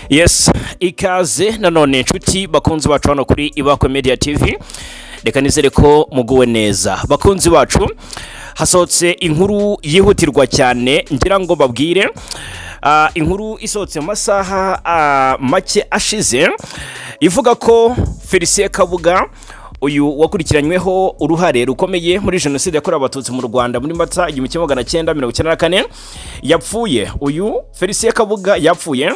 Yes, ikaze nanone inshuti bakunzi bacu hano kuri Ibakwe Media TV. Reka nizere ko muguwe neza, bakunzi bacu. Hasohotse inkuru yihutirwa cyane, ngira ngo babwire. Inkuru isohotse mu masaha make ashize ivuga ko Felicien Kabuga, uyu wakurikiranyweho uruhare rukomeye muri Jenoside yakorewe Abatutsi mu Rwanda muri Mata 1994, yapfuye. Uyu Felicien Kabuga yapfuye,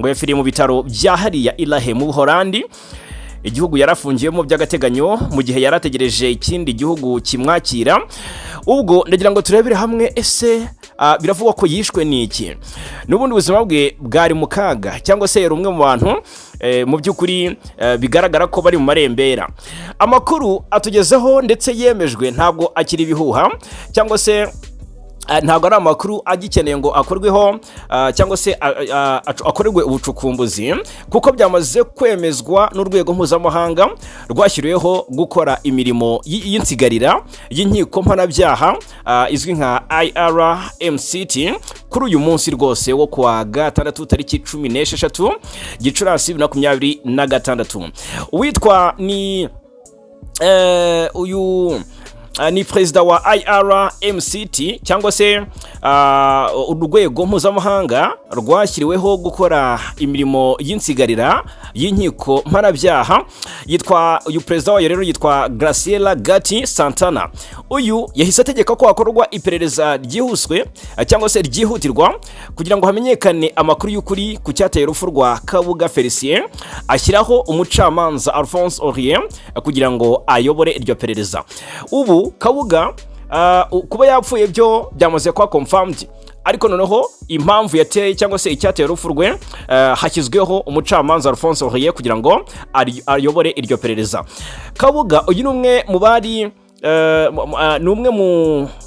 ngo yapfiriye mu bitaro bya hariya i La Haye mu Buholandi, igihugu yarafungiyemo by'agateganyo mu gihe yari ategereje ikindi gihugu kimwakira. Ubwo ndagira ngo turebere hamwe: ese biravugwa ko yishwe n'iki? N'ubundi ubuzima bwe bwari mu kaga, cyangwa se yari umwe mu bantu mu by'ukuri bigaragara ko bari mu marembera? Amakuru atugezeho ndetse yemejwe, ntabwo akiri ibihuha cyangwa se ntabwo ari amakuru agikeneye ngo akorweho cyangwa se akorerwe ubucukumbuzi, kuko byamaze kwemezwa n'urwego mpuzamahanga rwashyiriweho gukora imirimo y'insigarira y'inkiko mpanabyaha, izwi nka IRMCT. Kuri uyu munsi rwose wo kuwa gatandatu, tariki 16 Gicurasi 2026, uwitwa ni uyu ni perezida wa IRMCT, cyangwa se urwego mpuzamahanga rwashyiriweho gukora imirimo y'insigarira y'inkiko mpanabyaha, yitwa, uyu perezida wayo rero yitwa Graciela Gatti Santana. Uyu yahise ategeka ko hakorwa iperereza ryihuswe cyangwa se ryihutirwa kugira ngo hamenyekane amakuru y'ukuri ku cyateye urupfu rwa Kabuga Felicien, ashyiraho umucamanza Alphonse Orie kugira ngo ayobore iryo perereza. Ubu Kabuga kuba yapfuye byo byamaze kuba confirmed, ariko noneho impamvu yateye cyangwa se icyateye urupfu rwe, hashyizweho umucamanza Alphonse Orie kugira ngo ayobore iryo perereza. Kabuga uyu ni umwe mu bari ni umwe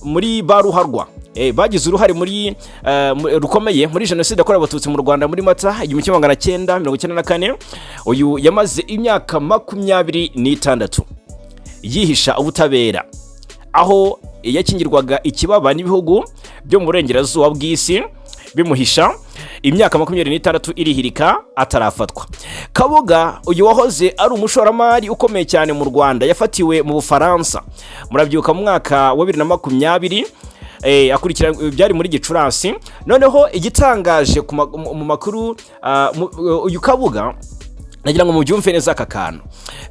muri ba ruharwa bagize uruhare muri rukomeye muri Jenoside yakorewe Abatutsi mu Rwanda muri Mata 1994. Uyu yamaze imyaka 26 yihisha ubutabera, aho yakingirwaga ikibaba n'ibihugu byo mu burengerazuba bw'isi bimuhisha. Imyaka 26 irihirika atarafatwa. Kabuga uyu wahoze ari umushoramari ukomeye cyane mu Rwanda yafatiwe mu Bufaransa, murabyibuka, mu mwaka wa 2020, akurikira byari muri Gicurasi. Noneho igitangaje mu makuru, uyu Kabuga, nagira ngo mubyumve neza aka kantu,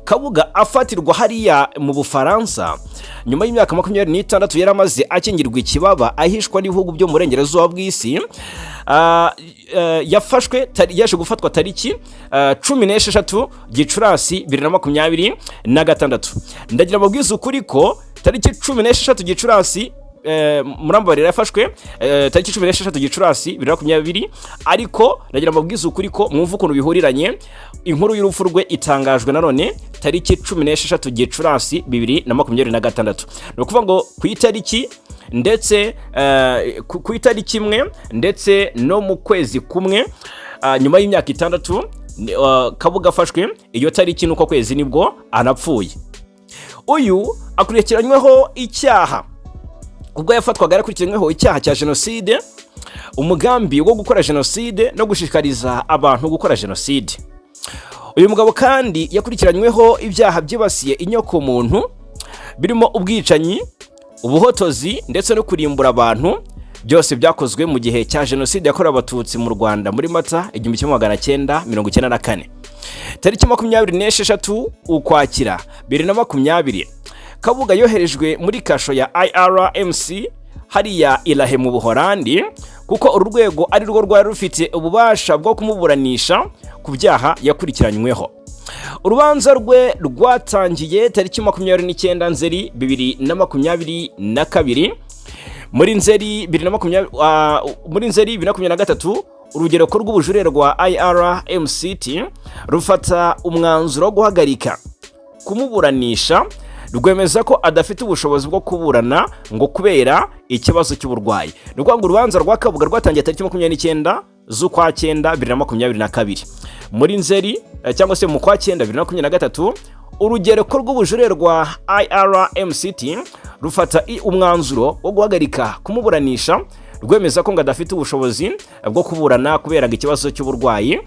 Kabuga afatirwa hariya mu Bufaransa nyuma y'imyaka 26 yari amaze akingirwa ikibaba, ahishwa n'ibihugu byo mu burengerazuba bw'isi, yafashwe yaje gufatwa tariki 16 Gicurasi 2026. Ndagira ngo mbabwize ukuri ko tariki 16 Gicurasi, murambabarira, yafashwe tariki 16 Gicurasi 2020, ariko ndagira ngo mbabwize ukuri ko, mwumve ukuntu bihuriranye, inkuru y'urupfu rwe itangajwe nanone tariki 16 Gicurasi 2026. Ni ukuvuga ngo ku itariki ndetse ku itariki imwe ndetse no mu kwezi kumwe, nyuma y'imyaka 6 Kabuga afashwe, iyo tariki n'uko kwezi nibwo anapfuye. Uyu akurikiranyweho icyaha, ubwo yafatwaga yarakurikiranyweho icyaha cya jenoside, umugambi wo gukora jenoside no gushishikariza abantu gukora jenoside. Uyu mugabo kandi yakurikiranyweho ibyaha byibasiye inyokomuntu, birimo ubwicanyi, ubuhotozi ndetse no kurimbura abantu, byose byakozwe mu gihe cya Jenoside yakorewe Abatutsi mu Rwanda muri Mata 1994. Tariki 26 Ukwakira 2020, Kabuga yoherejwe muri kasho ya IRMC hariya i La Haye mu Buholandi, kuko uru rwego ari rwo rwari rufite ububasha bwo kumuburanisha ku byaha yakurikiranyweho. Urubanza rwe rwatangiye tariki 29 Nzeri 2022. Muri Nzeri 2020, muri Nzeri 2023, urugereko rw'ubujurire rwa IRMCT rufata umwanzuro wo guhagarika kumuburanisha, rwemeza ko adafite ubushobozi bwo kuburana ngo kubera ikibazo cy'uburwayi. Ni ukuvuga ngo urubanza rwa Kabuga rwatangiye tariki 29 z'ukwa cyenda 2022. Muri Nzeri cyangwa se mu kwa cyenda 2023, urugereko rw'ubujurire rwa IRMCT rufata umwanzuro wo guhagarika kumuburanisha, rwemeza ko ngo adafite ubushobozi bwo kuburana kubera ngo ikibazo cy'uburwayi.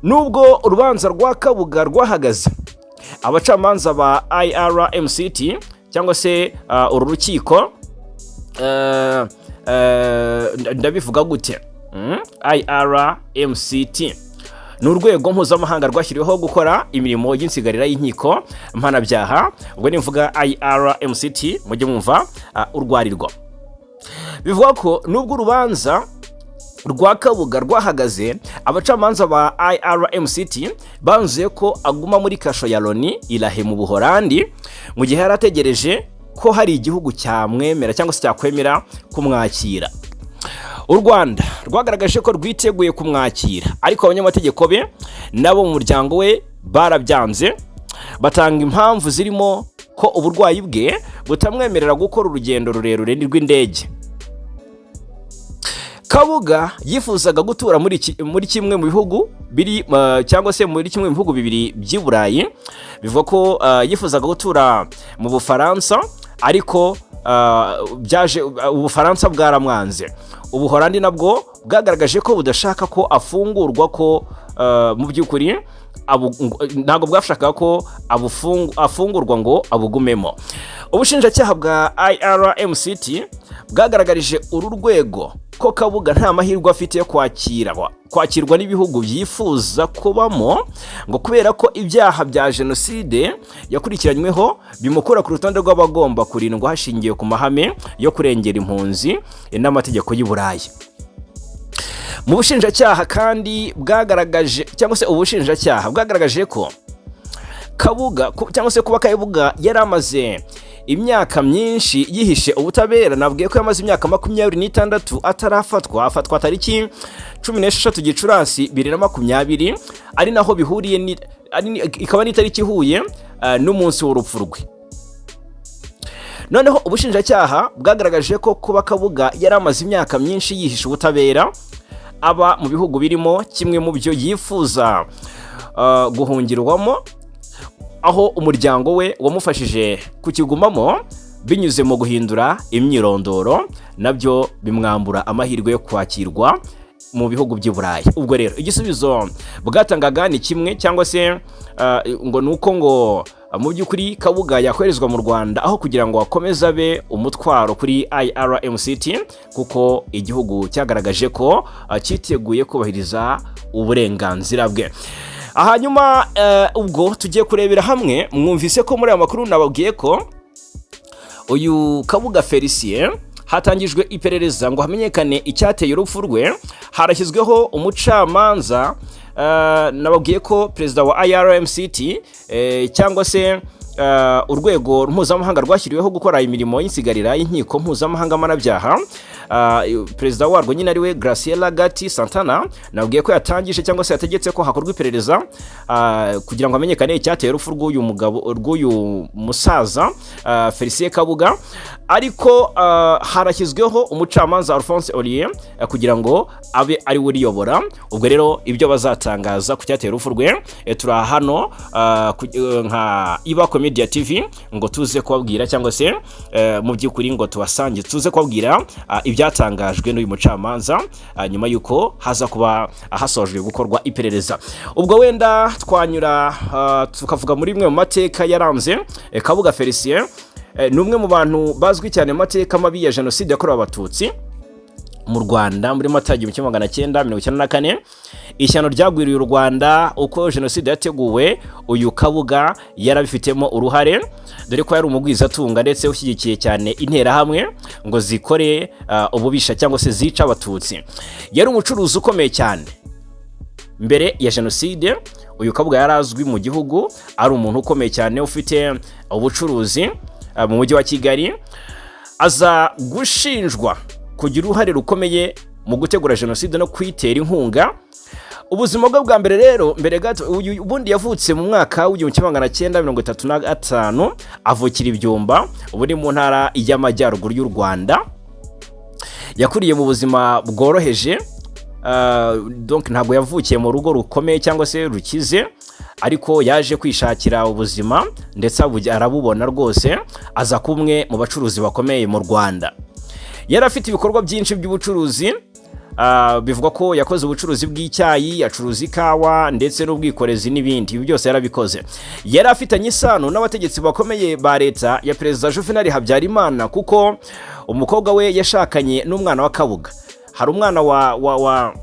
Nubwo urubanza rwa Kabuga rwahagaze, abacamanza ba IRMCT cyangwa se uru rukiko, ndabivuga gute? IRMCT ni urwego mpuzamahanga rwashyiriweho gukora imirimo y'insigarira y'inkiko mpanabyaha. Ubwo nimvuga IRMCT mujye mwumva urwarirwo. Bivuga ko nubwo urubanza rwa Kabuga rwahagaze, abacamanza ba IRMCT banzuye ko aguma muri kasho ya Loni i La Haye mu Buholandi, mu gihe yari ategereje ko hari igihugu cyamwemera cyangwa se cyakwemera kumwakira. U Rwanda rwagaragaje ko rwiteguye kumwakira, ariko abanyamategeko be nabo mu muryango we barabyanze, batanga impamvu zirimo ko uburwayi bwe butamwemerera gukora urugendo rurerure rw'indege. Kabuga yifuzaga gutura muri kimwe mu bihugu biri cyangwa se muri kimwe mu bihugu bibiri by'i Burayi. Bivuga ko yifuzaga gutura mu Bufaransa, ariko byaje Ubufaransa bwaramwanze. Ubuholandi nabwo bwagaragaje ko budashaka ko afungurwa, ko mu by'ukuri ntabwo bwashakaga ko afungurwa ngo abugumemo. Ubushinjacyaha bwa IRMCT bwagaragarije uru rwego ko Kabuga nta mahirwe afite yo kwakirwa n'ibihugu byifuza kubamo, ngo kubera ko ibyaha bya jenoside yakurikiranyweho bimukura ku rutonde rw'abagomba kurindwa hashingiwe ku mahame yo kurengera impunzi n'amategeko y'i Burayi. Mu bushinjacyaha kandi bwagaragaje, cyangwa se ubushinjacyaha bwagaragaje ko Kabuga cyangwa se kuba Kabuga yari amaze imyaka myinshi yihishe ubutabera. Nabwiye ko yamaze imyaka 26 atarafatwa, afatwa tariki 16 Gicurasi 2020, ari naho bihuriye ikaba n'itariki ihuye n'umunsi w'urupfu rwe. Noneho ubushinjacyaha bwagaragaje ko kuba Kabuga yari amaze imyaka myinshi yihishe ubutabera, aba mu bihugu birimo kimwe mu byo yifuza guhungirwamo, aho umuryango we wamufashije kukigumamo binyuze mu guhindura imyirondoro, nabyo bimwambura amahirwe yo kwakirwa mu bihugu by'i Burayi. Ubwo rero igisubizo bwatangaga ni kimwe, cyangwa se ngo ni uko ngo mu by'ukuri Kabuga yakoherezwa mu Rwanda aho kugira ngo akomeze abe umutwaro kuri IRMCT, kuko igihugu cyagaragaje ko cyiteguye kubahiriza uburenganzira bwe. Hanyuma ubwo tugiye kurebera hamwe, mwumvise ko muri aya makuru nababwiye ko uyu Kabuga Felicien hatangijwe iperereza ngo hamenyekane icyateye urupfu rwe, harashyizweho umucamanza. Nababwiye ko perezida wa IRMCT, cyangwa se urwego mpuzamahanga rwashyiriweho gukora imirimo y'insigarira y'inkiko mpuzamahanga mpanabyaha, perezida warwo nyine ariwe Graciela Gatti Santana, nabwiye ko yatangije cyangwa se yategetse ko hakorwa iperereza kugira ngo hamenyekane icyateye urupfu rw'uyu mugabo, rw'uyu musaza Felicien Kabuga. Ariko harashyizweho umucamanza Alphonse Orie kugira ngo abe ari we uriyobora. Ubwo rero ibyo bazatangaza ku cyateye urupfu rwe, turi hano nka Ibako Media TV ngo tuze kubabwira, cyangwa se mu by'ukuri ngo tubasange tuze kubabwira ibyatangajwe n'uyu mucamanza nyuma y'uko haza kuba hasojwe gukorwa iperereza. Ubwo wenda twanyura tukavuga muri imwe mu mateka yaranze Kabuga Felicien. Ni umwe mu bantu bazwi cyane mu mateka mabi ya jenoside yakorewe Abatutsi mu Rwanda muri Mata 1994, ishyano ryagwiriye u Rwanda. Uko jenoside yateguwe, uyu Kabuga yarabifitemo uruhare, dore ko yari umugwizatunga ndetse ushyigikiye cyane Interahamwe ngo zikore ububisha cyangwa se zica Abatutsi. Yari umucuruzi ukomeye cyane mbere ya jenoside. Uyu Kabuga yari azwi mu gihugu, ari umuntu ukomeye cyane ufite ubucuruzi mu mujyi wa Kigali. Aza gushinjwa kugira uruhare rukomeye mu gutegura jenoside no kuyitera inkunga. Ubuzima bwe bwa mbere rero, mbere gato, uyu ubundi yavutse mu mwaka w'1935, avukira i Byumba, ubu ni mu Ntara y'Amajyaruguru y'u Rwanda. Yakuriye mu buzima bworoheje, donc ntabwo yavukiye mu rugo rukomeye cyangwa se rukize, ariko yaje kwishakira ubuzima ndetse arabubona rwose, aza kuba umwe mu bacuruzi bakomeye mu Rwanda. Yari afite ibikorwa byinshi by'ubucuruzi. Bivugwa ko yakoze ubucuruzi bw'icyayi, acuruza ikawa ndetse n'ubwikorezi n'ibindi. Ibi byose yarabikoze. Yari afitanye isano n'abategetsi bakomeye ba leta ya Perezida Juvenal Habyarimana, kuko umukobwa we yashakanye n'umwana wa Kabuga. Hari umwana wa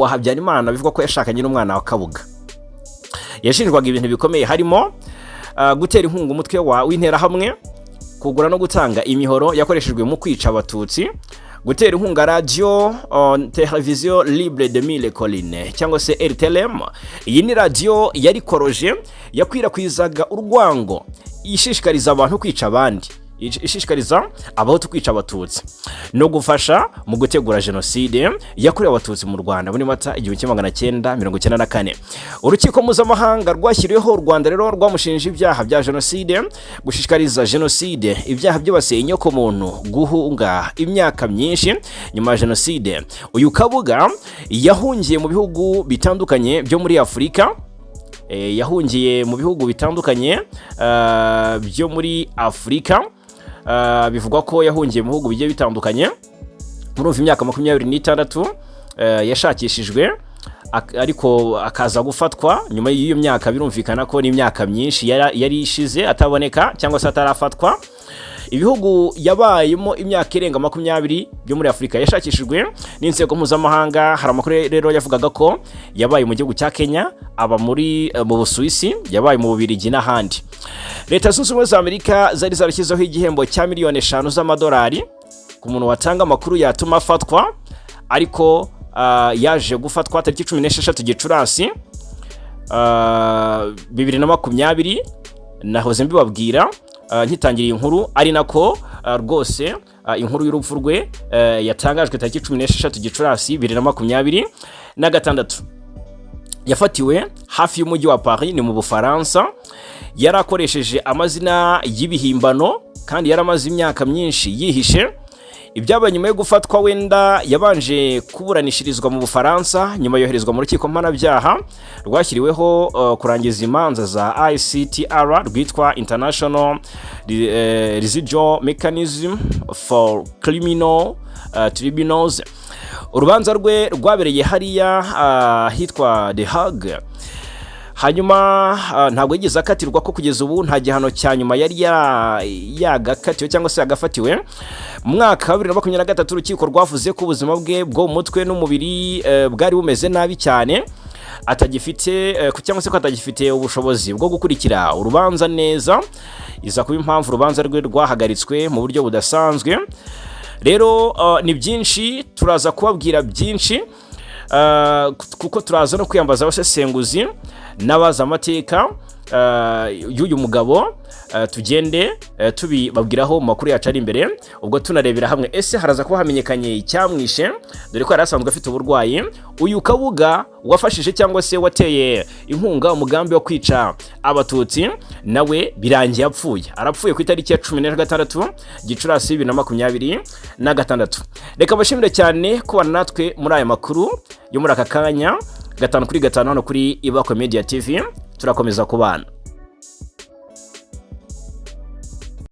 Habyarimana bivugwa ko yashakanye n'umwana wa Kabuga. Yashinjwaga ibintu bikomeye harimo gutera inkunga umutwe w'interahamwe, kugura no gutanga imihoro yakoreshejwe mu kwica Abatutsi, gutera inkunga Radiyo Televiziyo Libre de Mille Collines cyangwa se RTLM. Iyi ni radiyo yari koroje, yakwirakwizaga urwango, ishishikariza abantu kwica abandi, ishishikariza Abahutu kwica Abatutsi, no gufasha mu gutegura jenoside yakorewe Abatutsi mu Rwanda muri Mata 1994. Urukiko mpuzamahanga rwashyiriweho u Rwanda rero rwamushinje ibyaha bya jenoside, gushishikariza jenoside, ibyaha byibasiye inyokomuntu, guhunga imyaka myinshi nyuma ya jenoside. Uyu Kabuga yahungiye mu bihugu bitandukanye byo muri Afurika. Yahungiye mu bihugu bitandukanye byo muri Afurika. Bivugwa ko yahungiye mu bihugu bigiye bitandukanye. Murumva, imyaka 26 yashakishijwe, ariko akaza gufatwa nyuma y'iyo myaka. Birumvikana ko n'imyaka myinshi yari ishize ataboneka cyangwa se atarafatwa. Ibihugu yabayemo imyaka irenga 20 byo muri Afurika, yashakishijwe n'inzego mpuzamahanga. Hari amakuru rero yavugaga ko yabaye mu gihugu cya Kenya, aba mu Busuwisi, yabaye mu Bubiligi n'ahandi. Leta Zunze Ubumwe za Amerika zari zarashyizeho igihembo cya miliyoni 5 z'amadolari ku muntu watanga amakuru yatuma afatwa, ariko yaje gufatwa tariki 16 Gicurasi 2020. Nahoze mbibabwira nkitangira iyi nkuru, ari nako rwose inkuru y'urupfu rwe yatangajwe tariki 16 Gicurasi 2026. Yafatiwe hafi y'umujyi wa Paris, ni mu Bufaransa. Yari akoresheje amazina y'ibihimbano kandi yari amaze imyaka myinshi yihishe. Ibyabaye nyuma yo gufatwa, wenda yabanje kuburanishirizwa mu Bufaransa, nyuma yoherezwa mu rukiko mpanabyaha rwashyiriweho kurangiza imanza za ICTR rwitwa International Residual Mechanism for Criminal Tribunals. Urubanza rwe rwabereye hariya hitwa The Hague. Hanyuma ntabwo yigeze akatirwa, ko kugeza ubu nta gihano cya nyuma yari yagakatiwe cyangwa se yagafatiwe. Mu mwaka wa 2023 urukiko rwavuze ko ubuzima bwe bwo mu mutwe n'umubiri bwari bumeze nabi cyane, atagifite cyangwa se ko atagifite ubushobozi bwo gukurikira urubanza neza, iza kuba impamvu urubanza rwe rwahagaritswe mu buryo budasanzwe. Rero ni byinshi, turaza kubabwira byinshi, kuko turaza no kwiyambaza abasesenguzi n'abazi amateka y'uyu mugabo, tugende tubibabwiraho mu makuru yacu ari imbere. Ubwo tunarebera hamwe ese haraza kuba hamenyekanye icyamwishe, dore ko yari asanzwe afite uburwayi. Uyu Kabuga wafashije cyangwa se wateye inkunga umugambi wo kwica Abatutsi, nawe birangiye apfuye. Arapfuye ku itariki ya 16 Gicurasi 2026. Reka mbashimire cyane kubana natwe muri aya makuru yo muri aka kanya, gatanu kuri gatanu, hano kuri Ibakwe Media TV. Turakomeza kubana.